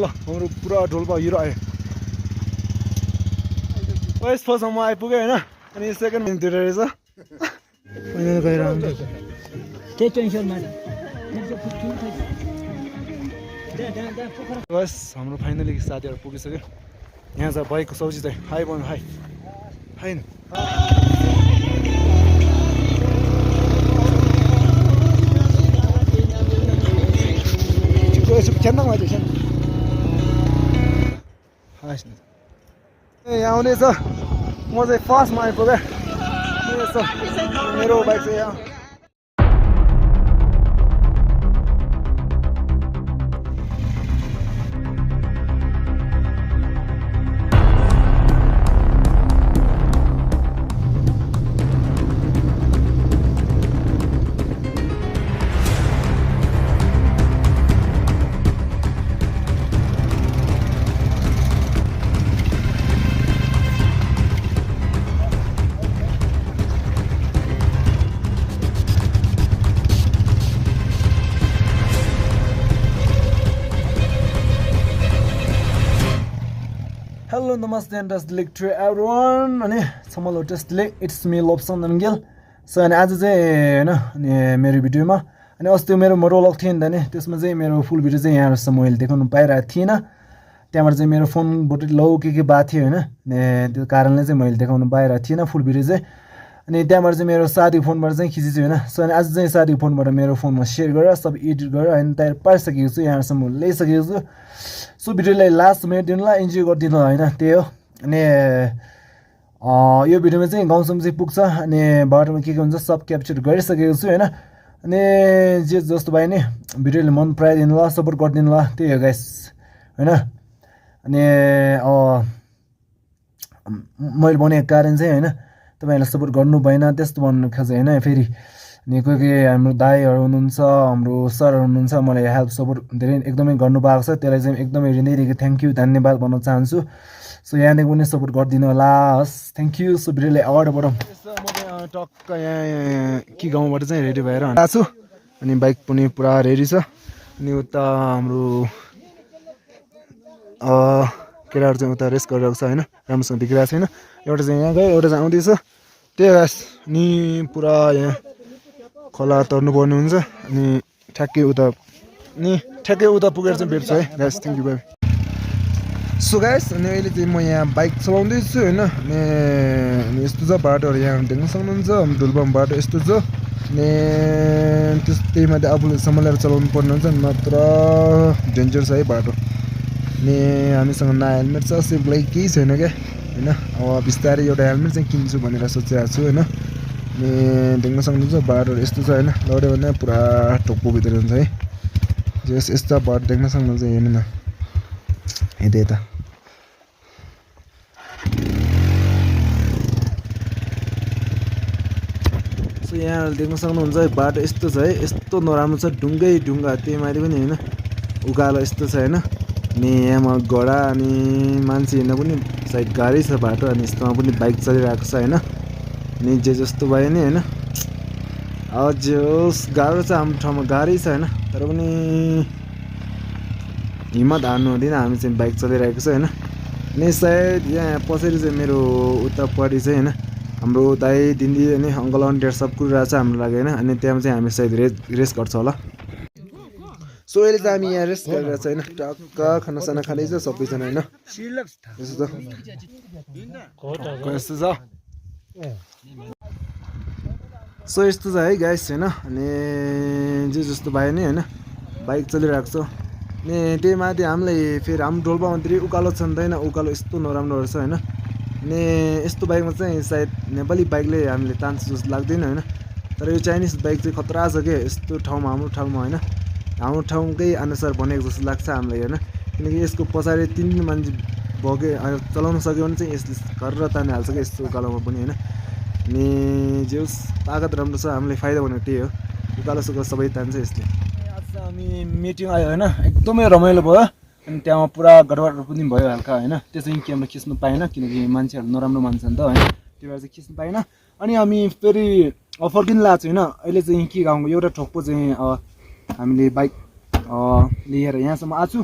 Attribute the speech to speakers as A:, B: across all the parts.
A: ल हाम्रो पुरा ढोलपा हिरो आयो फर्स्ट फर्स्टमा म आइपुगेँ होइन अनि सेकेन्ड मिनतिर रहेछ गएर
B: त्यही टेन्सनमा
A: बस हाम्रो फाइनली साथीहरू पुगिसक्यो यहाँ छ बाइकको सब्जी चाहिँ हाई बन हाई हाई यहाँ आउँदैछ म चाहिँ फर्स्टमा आइपुगेँ मेरो बाइक चाहिँ यहाँ Hello, namaste and Tasdilik to everyone. अनि समलो Tasdilik, it's me Lobson Angel. So अनि आज चाहिँ हैन मेरो भिडियोमा अनि अस्ति मेरो रोलक थियो नि त नि त्यसमा चाहिँ मेरो फुल भिडियो चाहिँ यहाँसम्म मैले देखाउनु पाइरहेको थिइनँ त्यहाँबाट चाहिँ मेरो फोनबाट लौ के बात थियो हैन अनि त्यो कारणले चाहिँ मैले देखाउनु पाइरहेको थिइनँ फुल भिडियो चाहिँ अनि त्यहाँबाट चाहिँ मेरो साथीको फोनबाट चाहिँ खिचेछु हैन सो अनि आज चाहिँ साथीको फोनबाट मेरो फोनमा सेयर गरेर सब एडिट गरेर अनि तयार पारिसकेको छु यहाँसम्म ल्याइसकेको छु सो भिडियोलाई लास्ट मिनट दिनुलाई इन्जोय गरिदिनु हैन त्यही हो अनि यो भिडियोमा चाहिँ गाउँसम्म चाहिँ पुग्छ अनि बाटोमा के हुन्छ सब क्याप्चर गरिसकेको छु हैन अनि जे जस्तो भए नि भिडियोले मन पराइदिनु ल सपोर्ट गरिदिनु ल त्यही हो गाइस हैन अनि मैले भनेको कारण चाहिँ हैन तपाईहरुले सपोर्ट गर्नु भएन त्यस्तो भन्नु खोजे हैन फेरि अनि कोही हाम्रो दाइहरु हुनुहुन्छ हाम्रो सरहरु हुनुहुन्छ मलाई हेल्प सपोर्ट धेरै एकदमै गर्नु भएको छ त्यसलाई चाहिँ एकदमै हृदयदेखि थ्यांक यू धन्यवाद भन्न चाहन्छु सो यहाँदेखि पनि सपोर्ट गरिदिनु होला हस् थ्यांक यू सो भिडियोलाई अगाडि बढाउँ म चाहिँ टक्क यहाँ कि गाउँबाट चाहिँ रेडी भएर आएको छु अनि बाइक पनि पुरा रेडी छ अनि उता हाम्रो केटाहरु चाहिँ उता रेस गरिरहेको छ हैन राम्रोसँग देखिरहेको छैन एउटा चाहिँ यहाँ गयो एउटा चाहिँ आउँदैछ त्यही गाइस नि पुरा यहाँ खोला तर्नु पर्ने हुन्छ अनि ठ्याक्कै उता पुगेर चाहिँ भेट्छु है guys thank you bye so guys अनि अहिले चाहिँ म यहाँ बाइक चलाउँदै छु हैन अनि यस्तो छ बाटोहरु यहाँ देख्न सक्नुहुन्छ हाम्रो डुल्बाम बाटो यस्तो छ अनि त्यही माथि आफूले सम्हालेर चलाउनु पर्ने हुन्छ नत्र डेन्जर छ है बाटो अनि हामीसँग न हेलमेट छ सेफ लागि केही छैन क्या हैन अब बिस्तारै एउटा हेलमेट चाहिँ किन्छु भनेर सोचिरहेको छु हैन अनि देख्न सक्नुहुन्छ बाटो यस्तो छ हैन लड्यो भने पुरा टोप्पो भित्र हुन्छ है जस यस्तो बाटो देख्न सक्नुहुन्छ हेर्नु न यता सो यहाँ देख्न सक्नुहुन्छ बाटो यस्तो छ है यस्तो नराम्रो छ ढुङ्गै ढुङ्गा त्यही माथि पनि हैन उकालो यस्तो छ हैन अनि यहाँमा घोडा अनि मान्छे हिँड्न पनि साइड गाडी छ बाटो अनि यस्तोमा पनि बाइक चलिरहेको छ हैन अनि जे जस्तो भयो नि हैन अझोस गाह्रो छ हाम्रो ठाउँमा गाडी छ हैन तर पनि हिम्मत हार्नु हुँदैन हामी चाहिँ बाइक चलिरहेको छ हैन अनि सायद यहाँ पछाडि चाहिँ मेरो उतापट्टि चाहिँ हैन हाम्रो दाइ दिदी अनि अङ्कल आन्टीहरु सब कुरिरहेको छ हाम्रो लागि हैन अनि त्यहाँ चाहिँ हामी सायद रेस गर्छ होला सो अहिले चाहिँ हामी यहाँ रेस्ट गरिरहेको छ हैन टक्क खानासाना खाँदैछ सबैजना हैन यस्तो छ सो यस्तो छ है गाइस हैन अनि जे जस्तो भयो नि हैन बाइक चलिरहेको छ अनि त्यही माथि हामीलाई फेरि हाम्रो डोल्पामा धेरै उकालो छ नि त हैन उकालो यस्तो नराम्रो रहेछ हैन अनि यस्तो बाइकमा चाहिँ सायद नेपाली बाइकले हामीले तान्छ जस्तो लाग्दैन हैन तर यो चाइनिज बाइक चाहिँ खतरा छ के यस्तो ठाउँमा हाम्रो ठाउँमा हैन हाम्रो ठाउँकै अनुसार बनेको जस्तो लाग्छ हामीलाई हैन किनकि यसको पछाडि 3 मान्छे भगे चलाउन सक्यो भने चाहिँ यसले घर र तान्ने हाल्छ के यस्तो उकालोमा पनि हैन अनि जेस ताकत राम्रो छ हामीलाई फाइदा भनेको त्यही हो उकालो सुकालो सबै तान्छ यसले आज हामी मिटिङ आयो हैन एकदमै रमाइलो भयो अनि त्यहाँ पुरा गडबड पनि भयो हल्का हैन त्यो चाहिँ क्यामेरा खिच्नु पाएन किनकि मान्छेहरु नराम्रो मान्छ नि त हैन त्यो भएर चाहिँ खिच्नु पाएन अनि हामी फेरि फर्किन लाग्छ हैन अहिले चाहिँ के गाउँको एउटा ठोक्पो चाहिँ हामीले बाइक लिएर यहाँसम्म आछु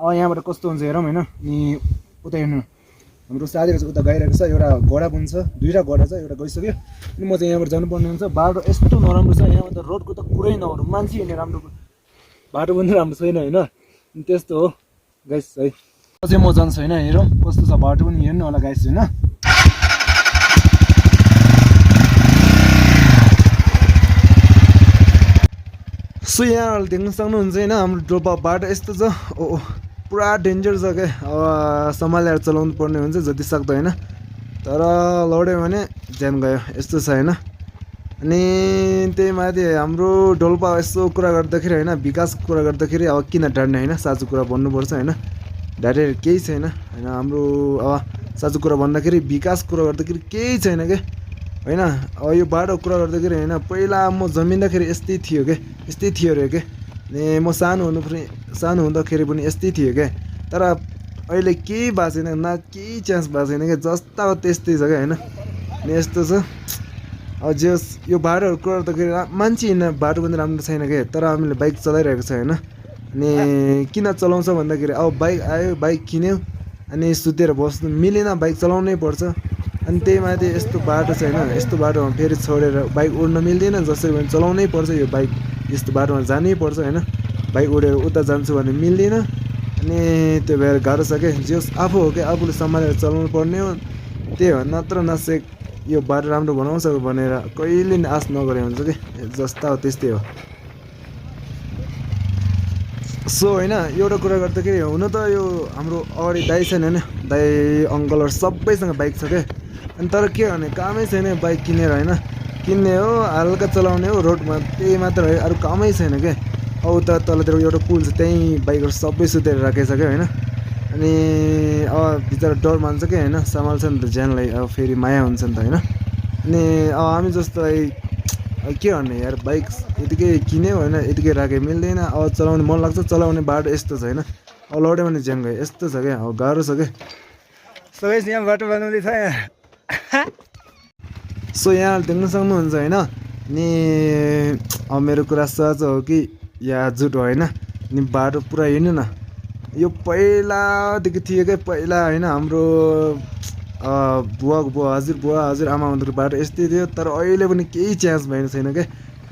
A: यहाँबाट कस्तो हुन्छ हेरौँ होइन। अनि उता हेर्नु हाम्रो साथीहरू चाहिँ उता गइरहेको छ, एउटा घोडा पनि छ, 2टा घोडा छ, एउटा गइसक्यो। अनि म चाहिँ यहाँबाट जानुपर्ने हुन्छ। बाटो यस्तो नराम्रो छ यहाँ, त रोडको त कुरै नहरू, मान्छे हिँड्ने राम्रो बाटो पनि राम्रो छैन होइन। अनि त्यस्तो हो गाइस है। चाहिँ म जान्छु होइन, हेरौँ कस्तो छ बाटो पनि हेर्नु होला गाइस होइन। सो यहाँ देख्न सक्नुहुन्छ होइन हाम्रो डोल्पा बाटो यस्तो छ। ओ पुरा डेन्जर छ क्या, अब सम्हालेर चलाउनु पर्ने हुन्छ जति सक्दो होइन। तर लड्यो भने ज्यान गयो यस्तो छ होइन। अनि त्यही माथि हाम्रो डोल्पा यसो कुरा गर्दाखेरि होइन, विकासको कुरा गर्दाखेरि अब किन डाड्ने होइन, साँचो कुरा भन्नुपर्छ होइन। डाडेर केही छैन होइन। हाम्रो अब साँचो कुरा भन्दाखेरि विकास कुरा गर्दाखेरि केही छैन क्या होइन। अब यो बाटो कुरा गर्दाखेरि होइन, पहिला म जन्मिँदाखेरि यस्तै थियो क्या, यस्तै थियो अरे क्या। अनि म सानो हुँदाखेरि पनि यस्तै थियो क्या। तर अहिले केही भएको छैन न, केही चान्स भएको छैन क्या, जस्ता हो त्यस्तै छ क्या होइन। अनि यस्तो छ अब जे होस्, यो बाटोहरू कुरा गर्दाखेरि मान्छे हिँड्ने बाटो पनि राम्रो छैन क्या। तर हामीले बाइक चलाइरहेको छ होइन। अनि किन चलाउँछ भन्दाखेरि अब बाइक आयो, बाइक किन्यो, अनि सुतेर बस्नु मिलेन, बाइक चलाउनै पर्छ। अनि त्यही माथि यस्तो बाटो छ होइन, यस्तो बाटोमा फेरि छोडेर बाइक उड्न मिल्दैन, जसरी पनि चलाउनै पर्छ यो बाइक, यस्तो बाटोमा जानै पर्छ होइन। बाइक उडेर उता जान्छु भने मिल्दैन। अनि त्यो भएर गाह्रो छ क्या। जे होस् आफू हो क्या, आफूले सम्हालेर चलाउनु पर्ने हो। त्यही हो, नत्र नसेक यो बाटो राम्रो बनाउँछ भनेर कहिले नि आश नगरे हुन्छ कि, जस्ता हो त्यस्तै हो। सो होइन एउटा कुरा गर्दाखेरि हुन त यो हाम्रो अगाडि दाइ छैन होइन, दाइ अङ्कलहरू सबैसँग बाइक छ क्या। अनि तर के भने कामै छैन बाइक किनेर होइन, किन्ने हो हल्का चलाउने हो रोडमा, त्यही मात्र हो, अरू कामै छैन क्या। अब उता तलतिर एउटा पुल छ, त्यहीँ बाइकहरू सबै सुतेर राखेको छ क्या होइन। अनि अब बिचरा डर मान्छ क्या होइन, सम्हाल्छ नि त ज्यानलाई, अब फेरि माया हुन्छ नि त होइन। अनि अब हामी जस्तो के गर्ने यार, बाइक यतिकै किन्यो होइन, यतिकै राखे मिल्दैन। अब चलाउने मन लाग्छ, चलाउने बाटो यस्तो छ होइन। अब लड्यो भने ज्यान गयो यस्तो छ क्या, अब गाह्रो छ क्या।
B: सो गाइस यहाँ बाटो बनाउँदैछ यहाँ।
A: सो यहाँ देख्न सक्नुहुन्छ होइन। अनि अब मेरो कुरा सच हो कि या झुट हो होइन। अनि बाटो पुरा हेर्नु न, यो पहिलादेखि थियो क्या, पहिला होइन हाम्रो बुवा हजुर आमा हुँदाखेरि बाटो यस्तै थियो। तर अहिले पनि केही चान्स भएको छैन क्या,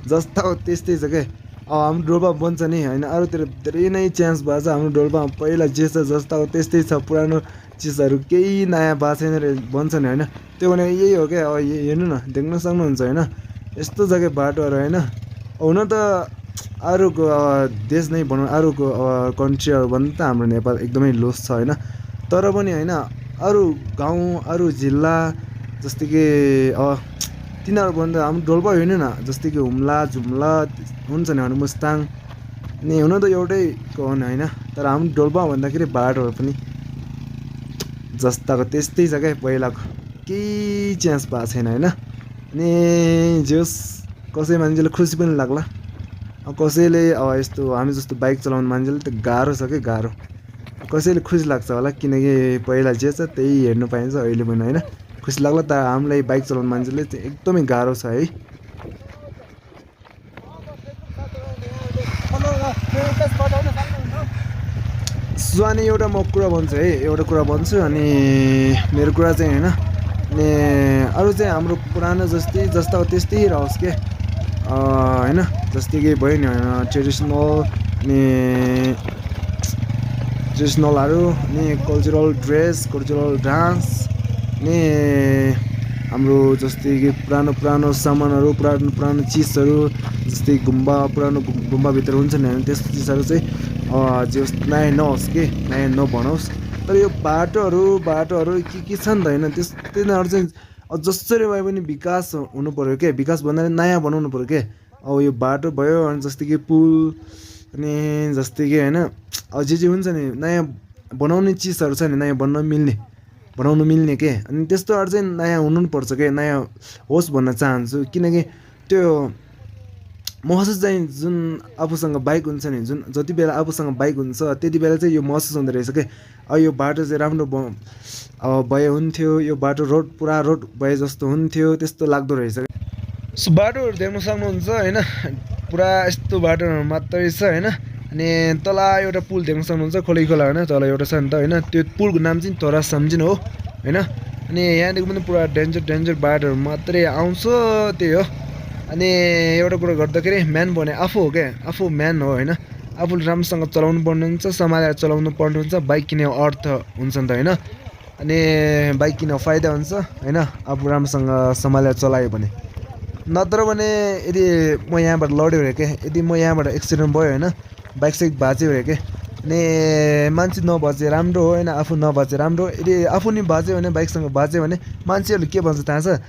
A: जस्ता हो त्यस्तै छ क्या। अब हाम्रो डोल्पा बन्छ नि होइन, अरूतिर धेरै नै चान्स भएको छ। हाम्रो डोल्पामा पहिला जे छ जस्ता हो त्यस्तै छ, पुरानो चिजहरू केही नयाँ भएको छैन रे भन्छ नि होइन। त्यो भने यही हो क्या। अब हेर्नु न, देख्न सक्नुहुन्छ होइन, यस्तो छ क्या बाटोहरू होइन। हुन त अरूको देश नै भनौँ, अरूको कन्ट्रीहरू भन्दा त हाम्रो नेपाल एकदमै लोस छ होइन। तर पनि होइन, अरू गाउँ अरू जिल्ला जस्तै कि तिनीहरू भन्दा हाम्रो डोल्पा हेर्नु न, जस्तै कि हुम्ला जुम्ला हुन्छ नि भने मुस्ताङ, अनि हुन त एउटैको हो नि होइन। तर हाम्रो डोल्पा भन्दाखेरि बाटोहरू पनि जस्ताको त्यस्तै छ क्या, पहिलाको केही चान्स भएको छैन होइन। अनि जोस् कसै मान्छेले खुसी पनि लाग्ला, अब कसैले अब यस्तो हामी जस्तो बाइक चलाउने मान्छेले त गाह्रो छ क्या, गाह्रो। कसैले खुसी लाग्छ होला, किनकि पहिला जे छ त्यही हेर्नु पाइन्छ अहिले पनि होइन, खुसी लाग्ला। त हामीलाई बाइक चलाउने मान्छेले चाहिँ एकदमै गाह्रो छ है। सो अनि एउटा म कुरा भन्छु है, एउटा कुरा भन्छु अनि मेरो कुरा चाहिँ होइन। अनि अरू चाहिँ हाम्रो पुरानो जस्ता हो त्यस्तै रहोस् के होइन। जस्तै कि भयो नि होइन, ट्रेडिसनलहरू अनि कल्चरल ड्रेस, कल्चरल डान्स, अनि हाम्रो जस्तै कि पुरानो सामानहरू, पुरानो चिजहरू, जस्तै पुरानो गुम्बाभित्र हुन्छ नि होइन, त्यस्तो चिजहरू चाहिँ जे होस् नयाँ नहोस् कि, नयाँ नबनाओस्। तर यो बाटोहरू के छ नि त होइन, तिनीहरू चाहिँ जसरी भए पनि विकास हुनु पऱ्यो क्या। विकास भन्नाले नयाँ बनाउनु पऱ्यो क्या। अब यो बाटो भयो अनि जस्तै कि पुल, अनि जस्तै कि होइन अब जे हुन्छ नि नयाँ बनाउने चिजहरू छ नि, नयाँ बनाउनु मिल्ने के, अनि त्यस्तोहरू चाहिँ नयाँ हुनु पनि पर्छ क्या, नयाँ होस् भन्न चाहन्छु। किनकि त्यो महसुस चाहिँ जुन आफूसँग बाइक हुन्छ नि, जुन जति बेला आफूसँग बाइक हुन्छ त्यति बेला चाहिँ यो महसुस हुँदो रहेछ क्या। अब यो बाटो चाहिँ राम्रो भए हुन्थ्यो, यो बाटो पुरा रोड भए जस्तो हुन्थ्यो, त्यस्तो लाग्दो रहेछ। सो बाटोहरू देख्न सक्नुहुन्छ होइन, पुरा यस्तो बाटोहरू मात्रै छ होइन। अनि तल एउटा पुल देख्न सक्नुहुन्छ खोला होइन तल एउटा छ नि त होइन त्यो पुलको नाम चाहिँ तोरा सम्झिनु हो होइन अनि यहाँदेखि पनि पुरा डेन्जर बाटोहरू मात्रै आउँछ त्यही हो अनि एउटा कुरा गर्दाखेरि म्यान भने आफू हो क्या आफू म्यान हो होइन आफूले राम्रोसँग चलाउनु पर्ने हुन्छ सम्हालेर चलाउनु पर्ने हुन्छ बाइक किन्ने अर्थ हुन्छ नि त होइन अनि बाइक किन्न फाइदा हुन्छ होइन आफू राम्रोसँग सम्हालेर चलायो भने नत्र भने यदि म यहाँबाट लड्यो अरे के यदि म यहाँबाट एक्सिडेन्ट भयो होइन बाइक साइक भाँच्यो अरे के अनि मान्छे नभाँचे राम्रो हो होइन आफू नभाँचे राम्रो यदि आफू नि भाँच्यो भने बाइकसँग भाँच्यो भने मान्छेहरूले के भन्छ थाहा छ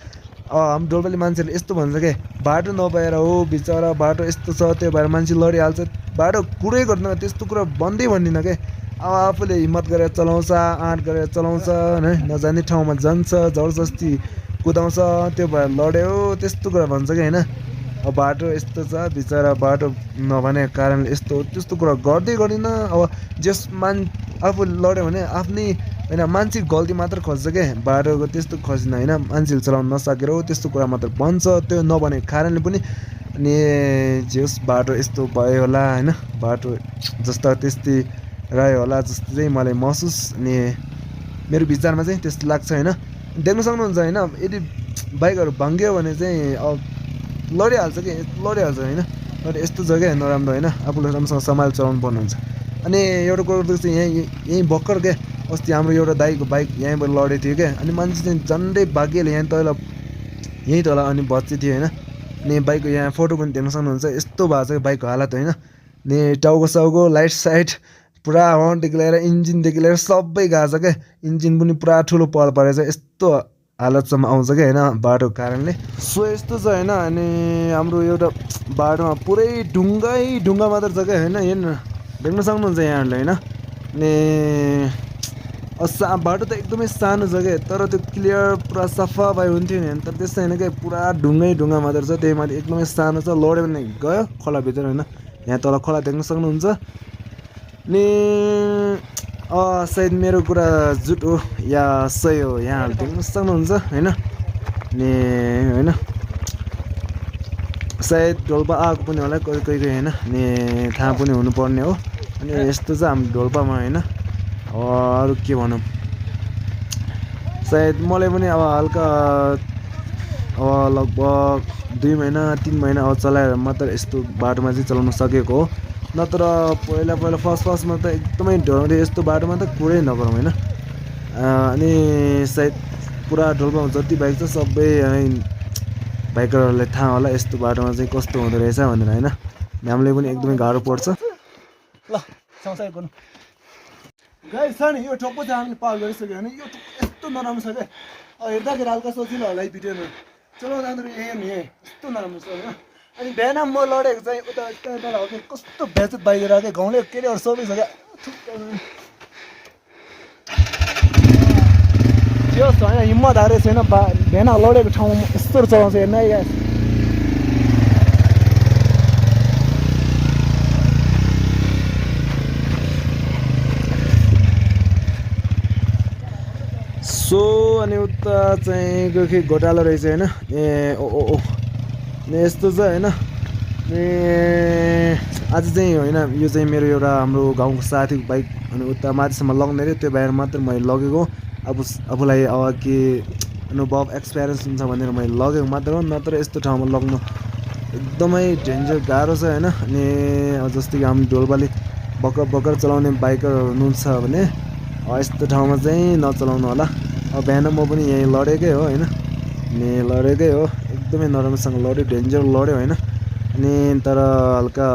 A: हाम्रो डोल्पाले मान्छेहरूले यस्तो भन्छ क्या बाटो नपाएर हो बिचरा बाटो यस्तो छ त्यो भएर मान्छे लडिहाल्छ बाटो कुरै गर्दैन त्यस्तो कुरा भन्दै भन्दिनँ क्या अब आफूले हिम्मत गरेर चलाउँछ आँट गरेर चलाउँछ होइन नजाने ठाउँमा जान्छ जबरजस्ती कुदाउँछ त्यो भएर लड्यो त्यस्तो कुरा भन्छ कि होइन अब बाटो यस्तो छ बिचरा बाटो नभनेको कारणले यस्तो हो त्यस्तो कुरा गर्दै गर्दिन अब आफू लड्यो भने आफ्नै होइन मान्छेको गल्ती मात्र खोज्छ क्या बाटोको त्यस्तो खोज्दैन होइन मान्छेले चलाउन नसकेर हो त्यस्तो कुरा मात्र भन्छ त्यो नभनेको कारणले पनि अनि जे होस् बाटो यस्तो भयो होला होइन बाटो जस्ता त्यस्तै रह्यो होला जस्तो चाहिँ मलाई महसुस अनि मेरो विचारमा चाहिँ त्यस्तो लाग्छ होइन देख्न सक्नुहुन्छ होइन यदि बाइकहरू भाङ्ग्यो भने चाहिँ अब लडिहाल्छ कि लडिहाल्छ होइन यस्तो जग्गा नराम्रो होइन आफूले राम्रोसँग सम्हालेर चलाउनु पर्ने हुन्छ अनि एउटा कुरो चाहिँ यहीँ भर्खर क्या अस्ति हाम्रो एउटा दाइको बाइक यहीँबाट लडेको थियो क्या अनि मान्छे चाहिँ झन्डै भाग्यले यहीँ तल अनि बच्चे थियो होइन अनि बाइकको यहाँ फोटो पनि देख्न सक्नुहुन्छ यस्तो भएको छ बाइकको हालत होइन अनि टाउको साउको लाइट साइट पुरा हर्नदेखि लिएर इन्जिनदेखि लिएर सबै गएको छ क्या इन्जिन पनि पुरा ठुलो पल परेछ यस्तो हालतसम्म आउँछ क्या होइन बाटोको कारणले सो यस्तो छ होइन अनि हाम्रो एउटा बाटोमा पुरै ढुङ्गा मात्र छ क्या होइन हेर्नु देख्न सक्नुहुन्छ यहाँहरूले होइन अनि बाटो त एकदमै सानो छ क्या तर त्यो क्लियर पुरा सफा भयो हुन्थ्यो नि तर त्यस्तो होइन क्या पुरा ढुङ्गा मात्र छ त्यही माथि एकदमै सानो छ लड्यो भने गयो खोलाभित्र होइन यहाँ तल खोला देख्न सक्नुहुन्छ अनि सायद मेरो कुरा झुट हो या सही हो यहाँहरू देख्न सक्नुहुन्छ होइन अनि होइन सायद ढोल्पा आएको पनि होला कोही होइन अनि थाहा पनि हुनुपर्ने हो अनि यस्तो छ हाम्रो ढोल्पामा होइन अरू के भनौँ सायद मलाई पनि अब हल्का अब लगभग 2 महिना 3 महिना अब चलाएर मात्र यस्तो बाटोमा चाहिँ चलाउन सकेको हो नत्र पहिला फर्स्टमा त एकदमै डराउँथ्यो यस्तो बाटोमा त कुरै नगरौँ होइन अनि सायद पुरा ढोल्पामा जति बाइक छ सबै बाइकरहरूलाई थाहा होला यस्तो बाटोमा चाहिँ कस्तो हुँदो रहेछ भनेर होइन हामीलाई पनि एकदमै गाह्रो पर्छ ल सँगसँगै गर्नु गाइस छ नि यो ठोक्पो चाहिँ हामीले पार गरिसक्यो भने यो यस्तो नराम्रो छ क्या हेर्दाखेरि हल्का सजिलो होला है भिडियोमा चलाउँदा हेर्नु यस्तो नराम्रो छ होइन अनि बिहान म लडेको चाहिँ उता यता हो कि कस्तो बेचत बाहिर क्या गाउँले के अरे सबै छ क्या त्यो होइन हिम्मत हारेको छैन बिहान लडेको ठाउँमा यस्तो चलाउँछ हेर्नु है गाइस सो अनि उता चाहिँ कोही घोटालो रहेछ होइन यस्तो छ होइन आज चाहिँ होइन यो चाहिँ मेरो एउटा हाम्रो गाउँको साथीको बाइक अनि उता माथिसम्म लग्ने थियो त्यो भएर मात्र मैले लगेको आफूलाई अब के अनुभव एक्सपिरियन्स हुन्छ भनेर मैले लगेको मात्र हो नत्र यस्तो ठाउँमा लग्नु एकदमै डेन्जर गाह्रो छ होइन अनि जस्तो कि हाम्रो ढोल्पाले भर्खर चलाउने बाइकरहरू हुनुहुन्छ भने यस्तो ठाउँमा चाहिँ नचलाउनु होला अब बिहान म पनि यहीँ लडेकै हो होइन अनि लडेकै हो एकदमै नराम्रोसँग लड्यो डेन्जर लड्यो होइन अनि तर हल्का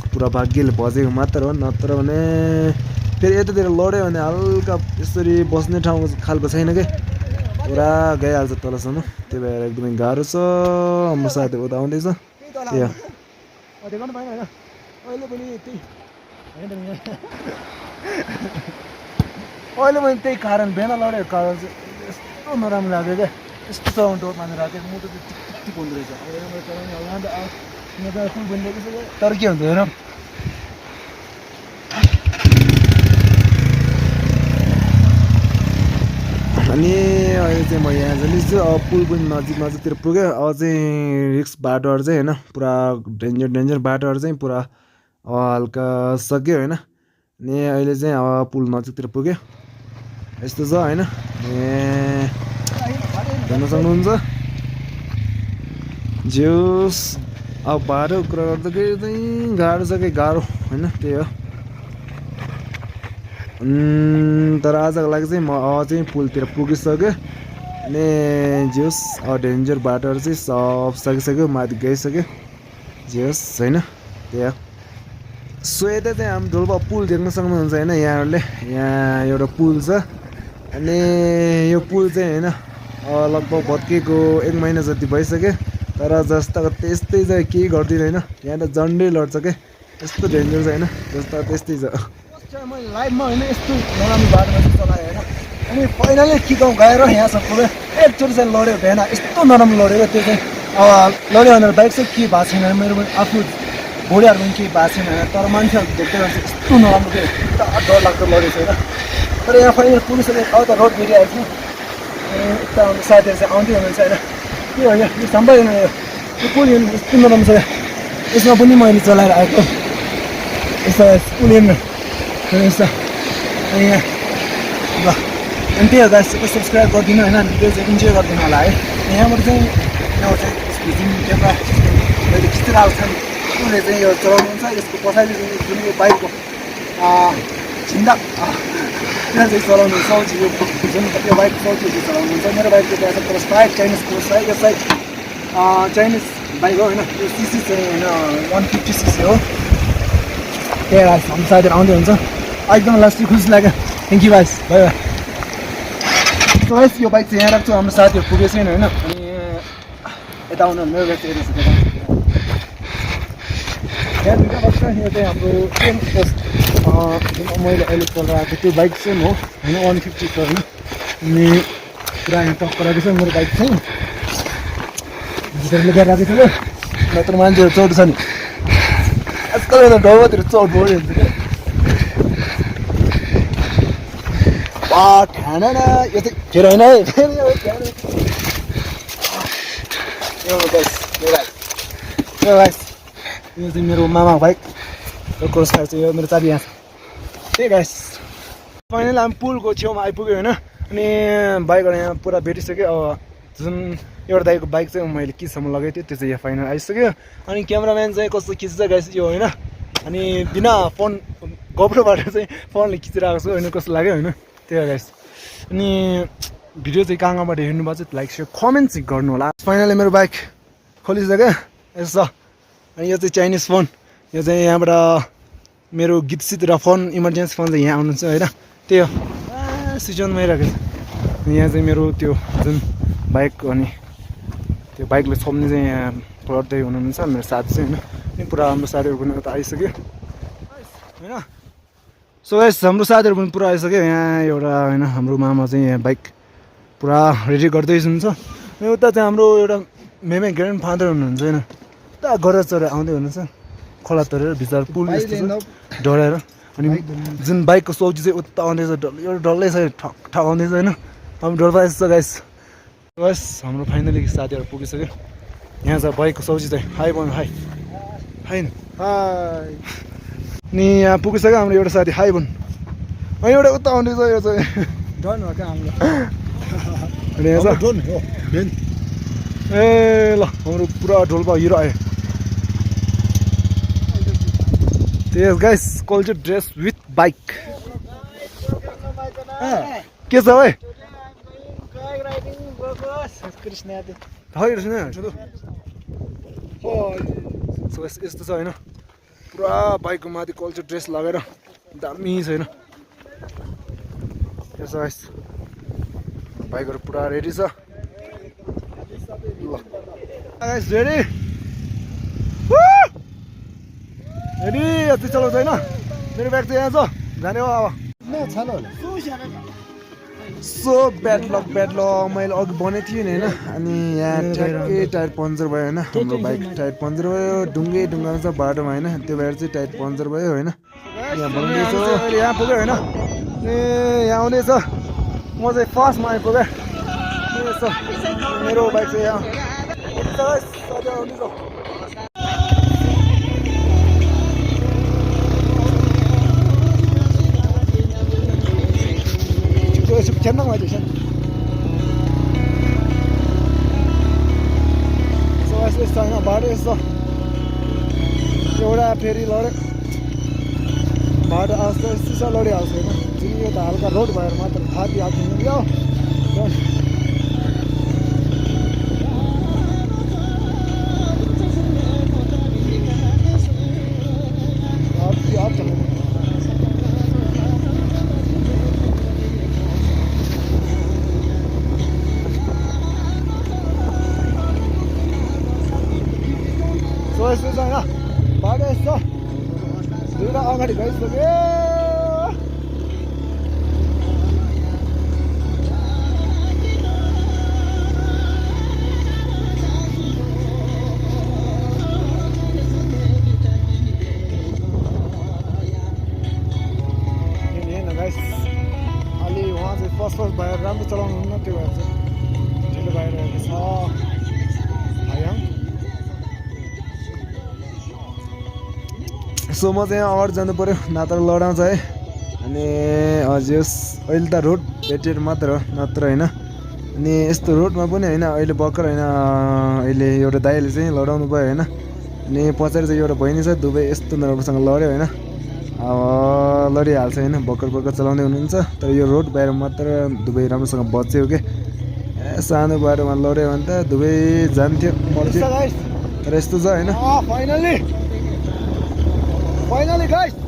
A: पुरा भाग्यले बजेको मात्र हो नत्र भने फेरि यतातिर लड्यो भने हल्का यसरी बस्ने ठाउँ खालको छैन क्या पुरा गइहाल्छ तलसम्म त्यही भएर एकदमै गाह्रो छ हाम्रो साथी उता आउँदैछ त्यो अहिले मैले त्यही कारण बिहान लडेको कारण चाहिँ यस्तो नराम्रो लाग्यो क्या यस्तो चलाउनु डोर मानेर आएको मोटो चाहिँ टिक हुँदो रहेछ फुल भनिदिएको छ तर के हुन्छ हेर अनि अहिले चाहिँ म यहाँ जाँदैछु अब पुल पनि नजिकतिर पुग्यो अब चाहिँ रिक्स बाटोहरू चाहिँ होइन पुरा डेन्जर बाटोहरू चाहिँ पुरा हल्का सक्यो होइन अनि अहिले चाहिँ पुल नजिकतिर पुग्यो यस्तो छ होइन हेर्न सक्नुहुन्छ जोस् अब बाटो कुरा गर्दाखेरि चाहिँ गाह्रो छ कि गाह्रो होइन त्यही हो तर आजको लागि चाहिँ म चाहिँ पुलतिर पुगिसक्यो अनि जोस् डेन्जर बाटोहरू चाहिँ सब सकिसक्यो माथि गइसक्यो जोस् होइन त्यही हो सो यता चाहिँ हाम्रो डोल्पा पुल देख्न सक्नुहुन्छ होइन यहाँहरूले यहाँ एउटा पुल छ अनि यो पुल चाहिँ होइन लगभग भत्किएको 1 महिना जति भइसक्यो तर जस्ताको त्यस्तै छ केही गर्दिन होइन यहाँ त झन्डै लड्छ क्या यस्तो डेन्जर छ होइन जस्ता त्यस्तै छ
B: मैले लाइभमा होइन यस्तो नराम्रो बाटोमा चाहिँ चलाएँ होइन अनि फाइनली खिकाउ गएर यहाँसम्म पुग्यो एकचोटि चाहिँ लड्यो भेना यस्तो नराम्रो लड्यो त्यो चाहिँ लड्यो भनेर बाइक चाहिँ के भएको छैन मेरो आफ्नो घोडीहरू पनि केही भएको छैन तर मान्छेहरू देख्दै गर्छ यस्तो नराम्रो के डर लाग्दो लडेको छ होइन तर यहाँ फाइनल पुगिसक्यो अब त रोड भेटिरहेको छु यता साथीहरू चाहिँ आउँदै हुनुहुन्छ होइन के हो यो सम्भव होइन यो पुल यस्तो नराम्रो छ यसमा पनि मैले चलाएर आएको यस्तो पुल यस्तो अनि यहाँ ल अनि त्यही हो गाइस सब्सक्राइब गरिदिनु होइन भिडियो चाहिँ इन्जोय गरिदिनु होला है यहाँबाट चाहिँ यो चाहिँ स्पिडिङ क्यामेरा मैले खिचिरहेको छ उसले चाहिँ यो चलाउनुहुन्छ यसको पछाडि जुन यो बाइकको झिन्दा त्यहाँ चाहिँ चलाउनु साउजी यो जुन यो बाइक साउजीले चलाउनुहुन्छ मेरो बाइकको त्यहाँ चाहिँ cross bike Chinese cross bike यो साइड चाइनिज बाइक हो होइन यो सिसी चाहिँ होइन 150 cc हो त्यही गाइस हाम्रो साथीहरू आउँदै हुन्छ एकदम लास्टली खुसी लाग्यो thank you guys bye by so guys यो बाइक चाहिँ यहाँ राख्छु हाम्रो साथीहरू पुगेको छैन होइन अनि यता आउनु मेरो बाइक चाहिँ यता यहाँ दुईवटा बाइक छ यो चाहिँ हाम्रो मैले अहिले चलाएको त्यो बाइक चाहिँ हो होइन 150 छ होइन अनि पुरा यहाँ टक्कर आएको छ मेरो बाइक चाहिँ भित्र लुगाएर राखेको थियो नत्र मान्छेहरू चोट छ नि आजकल त ढौबातिर चोट भयो हुन्छ क्या खाना न यो चाहिँ खेर होइन है यो चाहिँ मेरो मामा बाइक यो क्रस बाइक चाहिँ यो मेरो चाबी यहाँ छ त्यही गाइस फाइनल हामी पुलको छेउमा आइपुग्यो होइन अनि बाइकहरू यहाँ पुरा भेटिसक्यो अब जुन एउटा दाइको बाइक चाहिँ मैले किसम्म लगाएको थिएँ त्यो चाहिँ यहाँ फाइनल आइसक्यो अनि क्यामेराम्यान चाहिँ कस्तो खिच्छ गाइस यो होइन अनि बिना फोन गोप्रोबाट चाहिँ फोनले खिचिरहेको छु होइन कस्तो लाग्यो होइन त्यही हो गाइस अनि भिडियो चाहिँ कहाँबाट हेर्नु भएको चाहिँ लाइक सेयर कमेन्ट चाहिँ गर्नु होला फाइनली मेरो बाइक खोलिसक्यो यसो अनि यो चाहिँ चाइनिज फोन यो चाहिँ यहाँबाट मेरो गीत सित र फोन इमर्जेन्सी फोन चाहिँ यहाँ आउनुहुन्छ होइन त्यही हो स्विच अन भइरहेको छ यहाँ चाहिँ मेरो त्यो जुन बाइक अनि त्यो बाइकले छोप्ने चाहिँ यहाँ गर्दै हुनुहुन्छ मेरो साथी चाहिँ होइन अनि पुरा हाम्रो साथीहरू पनि उता आइसक्यो होइन सो गाइस हाम्रो साथीहरू पनि पुरा आइसक्यो यहाँ एउटा होइन हाम्रो मामा चाहिँ यहाँ बाइक पुरा रेडी गर्दै हुनुहुन्छ अनि उता चाहिँ हाम्रो एउटा मेमे ग्रान्ड फादर हुनुहुन्छ होइन उता गरेर चढेर आउँदै हुनुहुन्छ खोला तरेर बिचरा पुल यस्तो छ डढाएर अनि जुन बाइकको सौजी चाहिँ उता आउँदैछ एउटा डल्लै छ ठक ठक आउँदैछ होइन अब डर पाइन्छ गाइस बस हाम्रो फाइनली साथीहरू पुगिसक्यो यहाँ छ बाइकको सौजी चाहिँ हाई भन्नु हाई हाई हाई अनि यहाँ पुगिसक्यो हाम्रो एउटा साथी हाई भन्नु अनि एउटा उता आउँदैछ यो चाहिँ डन हो क्या हाम्रो अनि यहाँ छ ए ल हाम्रो पुरा ढोल्पा हिरो आयो त्यस guys culture dress with bike के छ भाइ यस्तो छ होइन पुरा बाइकको माथि कल्चर ड्रेस लगाएर दामी छ होइन यसो गाइस बाइकहरू पुरा रेडी छ ल गाइस रेडी रेडी यति चलाउँछ होइन मेरो ब्याग चाहिँ यहाँ छ जाने हो अब सो ब्याड लक मैले अघि भनेको थिएँ नि होइन अनि यहाँ ठ्याक्कै टायर पङ्चर भयो होइन हाम्रो बाइक टायर पङ्चर भयो ढुङ्गामा छ बाटोमा होइन त्यो भएर चाहिँ टायर पङ्चर भयो होइन यहाँ बनाउँदैछ यहाँ पुग्यो होइन ए यहाँ आउँदैछ म चाहिँ फर्स्टमा आइपुगेँ मेरो बाइक चाहिँ यहाँ आउँदैछ खेल्न मैले खेल्नु यस्तो यस्तो होइन बाटो यस्तो एउटा फेरि लड्यो बाटो आस्तो यस्तो लडिहाल्छ होइन जुन यो त हल्का रोड भएर मात्र थाहा दिइहाल्छ यो यस्तो छ होइन बाटो यस्तो दुईवटा अगाडि गइसक्यो अलि उहाँ चाहिँ फर्स्ट भएर राम्रो चलाउनु हुन्न त्यो भएर चाहिँ ढिलो भइरहेको छ आयाङ सो म चाहिँ अगाडि जानु पऱ्यो नत्र लडाउँछ है अनि हजुर अहिले त रोड भेटेर मात्र हो नत्र होइन अनि यस्तो रोडमा पनि होइन अहिले भर्खर होइन अहिले एउटा दाइले चाहिँ लडाउनु भयो होइन अनि पछाडि चाहिँ एउटा बहिनी छ दुवै यस्तो नराम्रोसँग लड्यो होइन अब लडिहाल्छ होइन भर्खर भर्खर चलाउँदै हुनुहुन्छ तर यो रोड भएर मात्र दुवै राम्रोसँग बच्यो के सानो बाटोमा लड्यो भने त दुवै जान्थ्यो मर्थ्यो तर यस्तो छ होइन Finally, guys!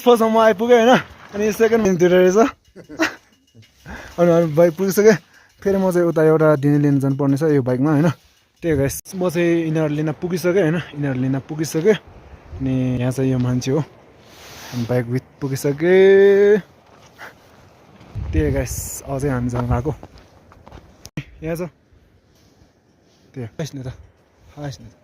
B: फर्स्ट म आइपुगेँ होइन अनि सेकेन्ड दिँदो रहेछ अनि बाइक पुगिसकेँ फेरि म चाहिँ उता एउटा दिने लिन जानुपर्ने छ यो बाइकमा होइन त्यही गाइस म चाहिँ यिनीहरू लिन पुगिसकेँ होइन यिनीहरू लिन पुगिसकेँ अनि यहाँ चाहिँ यो मान्छे हो अनि बाइक विथ पुगिसकेँ त्यही गाइस अझै हामी जानु भएको यहाँ छ त्यही हाइस् न त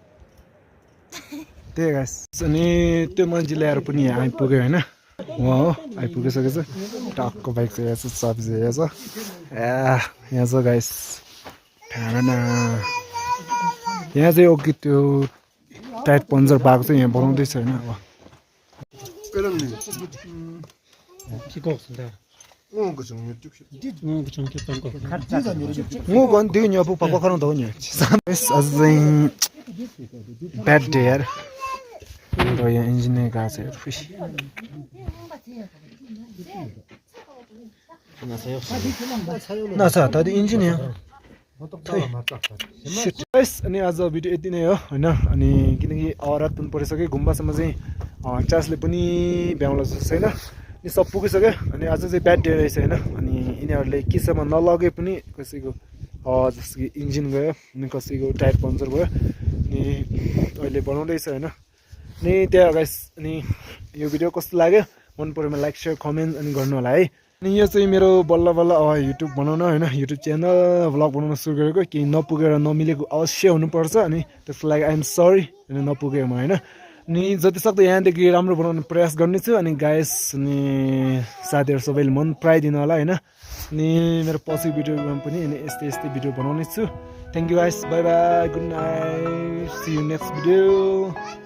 B: त्यही गाइस अनि त्यो मान्छे ल्याएर पनि यहाँ आइपुग्यो होइन उहाँ हो आइपुगिसकेको छ टक्क बाइक चाहिँ यहाँ छ चाबी चाहिँ यहाँ छ यहाँ छ गाइस यहाँ चाहिँ ओके त्यो टाइट पन्चर भएको चाहिँ यहाँ बनाउँदैछ होइन अब पकाउनु त हो नि अझ चाहिँ ब्याड डे यार र यहाँ इन्जिन गएको छ नछ त इन्जिन यहाँ अनि आज भिडियो यति नै हो होइन अनि किनकि रात पनि परिसक्यो गुम्बासम्म चाहिँ चार्जले पनि भ्याउला जस्तो छैन अनि सब पुगिसक्यो अनि आज चाहिँ ब्याड डे रहेछ होइन अनि यिनीहरूले केसम्म नलगे पनि कसैको जस्तो कि इन्जिन गयो अनि कसैको टायर पङ्चर भयो अनि अहिले बनाउँदैछ होइन अनि त्यहाँ गाइस अनि यो भिडियो कस्तो लाग्यो मन पऱ्योमा लाइक सेयर कमेन्ट अनि गर्नु होला है अनि यो चाहिँ मेरो बल्ल बल्ल युट्युब बनाउन होइन युट्युब च्यानल भ्लग बनाउन सुरु गरेको केही नपुगेर नमिलेको अवश्य हुनुपर्छ अनि त्यसको लागि आइएम सरी अनि नपुगेँ म होइन अनि जति सक्दो यहाँदेखि राम्रो बनाउने प्रयास गर्नेछु अनि गाइस अनि साथीहरू सबैले मन पराइदिनु होला होइन अनि मेरो पछि भिडियोमा पनि अनि यस्तै यस्तै भिडियो बनाउने छु thank you guys bye bye good night see you next video